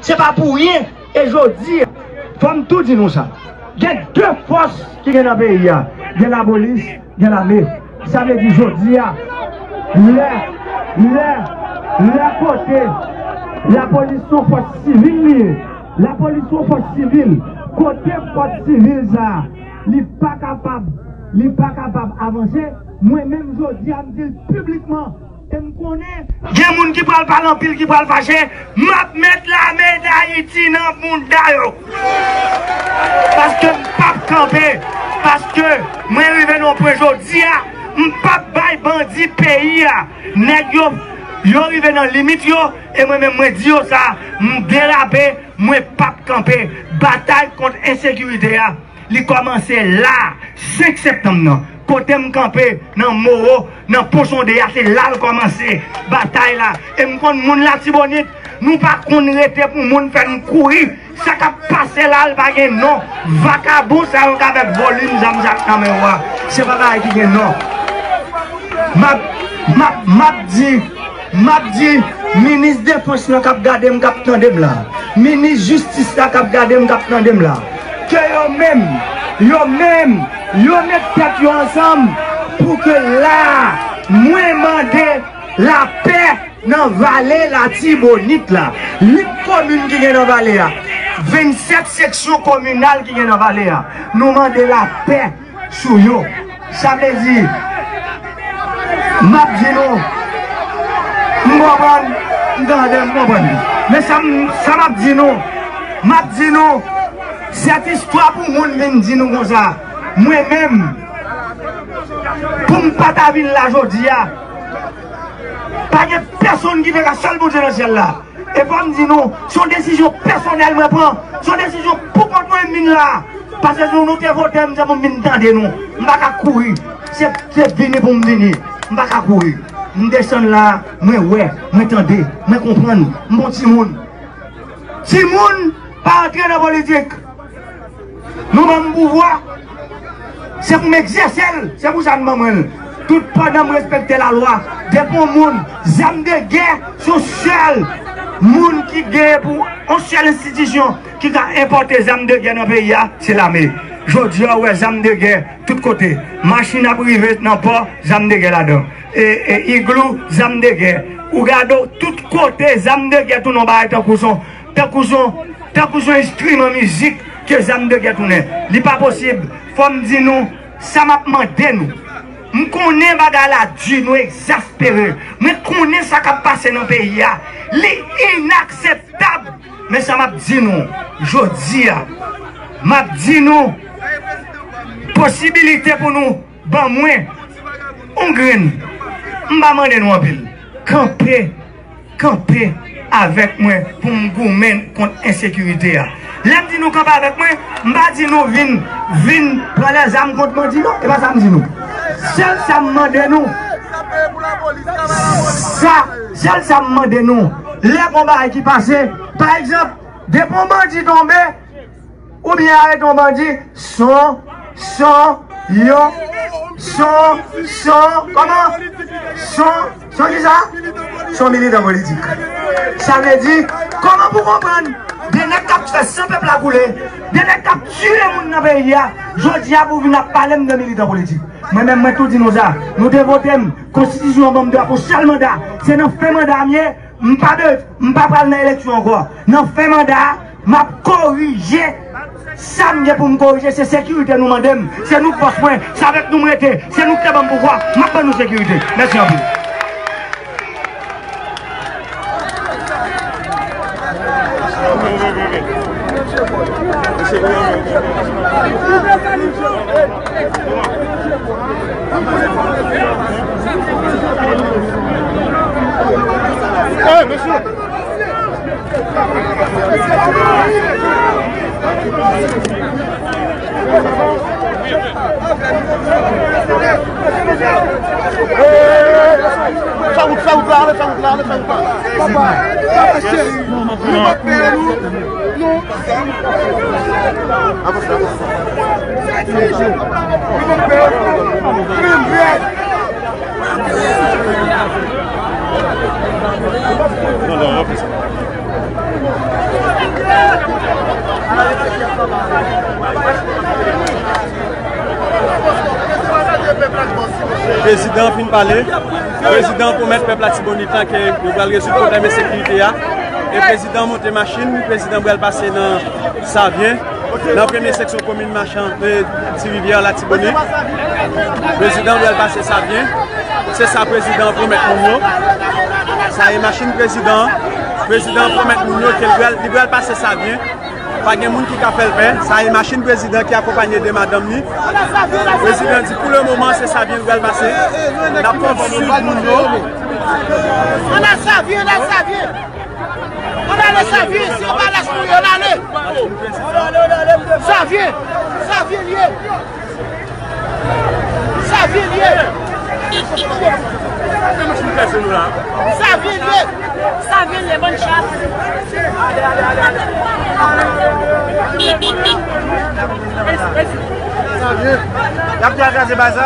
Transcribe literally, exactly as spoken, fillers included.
Se pa pou ryen, e jodi a, fò m tou di nou sa. Gen de fòs ki gen nan peyi a. Gen lapolis, gen lame. Sa vle di jodi a, lè, lè, lè kote lapolis se yon fòs sivil li ye. Lapolis se yon fòs sivil. Kote fòs sivil sa a, li pa kapab, li pa pa kapab avanse, mwen menm jodi a, m di l piblikman, e m konnen gen moun ki pral pale anpil, ki pral fache, m ap met lame Dayiti nan mouda yo. Paske m p ap kanpe, paske mwen rive nan yon pwen jodi a, m p ap bay bandi peyi a. Nèg yo, yo rive nan limit yo, e mwen menm mwen di yo sa, m derape, mwen p ap kanpe. Batay kont ensekirite a, li kòmanse la, senk septanm nan. Kote m kanpe, nan Moro, nan Pon Sonde a, se la l kòmanse, batay la. E m konn moun Latibonit, nou pa konn rete pou moun fè n kouri. Sa k ap pase la, l pa gen non. Vakabon sa yo k avèk volim zam sa k nan men yo a, se pa bagay ki gen non. M ap, m ap, m ap di, m ap di, minis defans lan k ap gade m, k ap tande m la, minis jistis la k ap gade m, k ap tande m la, ke yo menm, yo menm, yo met tèt yo ansanm pou ke la, mwen mande lapè nan vale Latibonit la. Uit komin ki gen nan vale a, vennsèt seksyon kominal ki gen nan vale a, nou mande lapè sou yo. Sa vle di, m ap di nou, m konprann, m tande, m konprann. Men sa m, sa m ap di nou, m ap di nou, sèt istwa pou moun vin di nou konsa. Mwen menm, pou m pa ta vin la jodi a, pa gen pèsonn ki te ka, sèl Bondye nan syèl la. E fò m di nou, se yon desizyon pèsonèl mwen pran. Se yon desizyon pou kont mwen m vin la. Paske si nou te vote m, se pou m vin tande nou. M pa ka kouri. Se, se vini pou m vini. M pa ka kouri. M desann la, mwen wè, mwen tande, mwen konprann. M bon timoun. Timoun pa antre nan politik. Nou ban m pouvwa, se pou m egzèse l, se pou sa n ban mwen l. Tout pandan m respekte lalwa, depi yon moun, zam de gè, se yon sèl moun ki gen pou yon sèl enstitisyon ki ka enpòte zam de gè nan peyi a, se lame. Jodi a, ou wè zam de gè tout kote. Machin ap rive nan pò, zam de gè ladan. E, e, iglou, zam de gè. Ou gade w, tout kote, zam de gè tounen yon bagay tankou son, tankou son, tankou son enstriman mizik ke zam de gè tounen. Li pa posib. Fò m di nou, sa m ap mande nou. M konnen bagay la di, nou egzaspere. Mwen konnen sa k ap pase nan peyi a. Li inakseptab. Men sa m ap di nou, jodi a, m ap di nou, posibilite pou nou ban mwen yon grenn. M pa mande nou anpil. Kanpe, kanpe avèk mwen pou m goumen kont ensekirite a. Lè m di nou kanpe avèk mwen, m pa di nou vin, vin pran lèzam kont bandi, non. E pa sa m di nou. Sèl sa m mande nou, sa, sèl sa m mande nou, lè gon bagay ki pase, pa egzanp, depi yon bandi tonbe, oubyen arete yon bandi, son, son, yon, son, son, kòman? Son, son kisa? Son militan politik. Sa vle di, kòman pou konprann? De nèg k ap fè san pèp la koule, de nèg k ap tiye moun nan peyi a, jodi a pou vin ap pale m de militan politik. Mwen menm, mwen tou di nou sa, nou te vote m, konstitisyon an ban m dwa pou sèl manda, se nan fen manda m ye, m pa be-, m pa pral nan eleksyon ankò. Nan fen manda a, m ap korije sa m gen pou m korije. Se sekirite nou mande m. Se nou k bòs mwen. Se avèk nou m rete. Se nou k te ban m pouvwa. M ap ban nou sekirite. Mèsi anpil. Hey, mesye! Fè wout, fè wout la, ale fè wout la, ale fè wout la. Papa, papa cheri, nou pa peye nou. Nou. Avanse, avanse. Nou pa peye nou. Menm vre. Non, non, repri sa. Prezidan fin pale. Prezidan pwomèt pèp Latibonit lan ke yo pral rezoud pwoblèm ensekirite a. E prezidan monte machin, prezidan pral pase nan Savyen, nan premye seksyon komin Machan, e, Ti Rivyè, Latibonit. Prezidan pral pase Savyen. Se sa prezidan pwomèt moun yo. Sa e machin prezidan. Prezidan pwomèt moun yo ke li pral, li pral pase Savyen. Pa gen moun ki ka fè l pè. Sa e machin prezidan ki akonpanye de madanm li. Prezidan di pou le moman se Savyen l pral pase. N ap konn swiv moun yo. Ann al Savyen, ann al Savyen. Ann ale Savyen, se yon balach pou yo, ann ale. Savyen, Savyen l ye. Savyen l ye. Savyen l ye. Savyen l ye, bann chat. Savyen. Y ap kraze baza.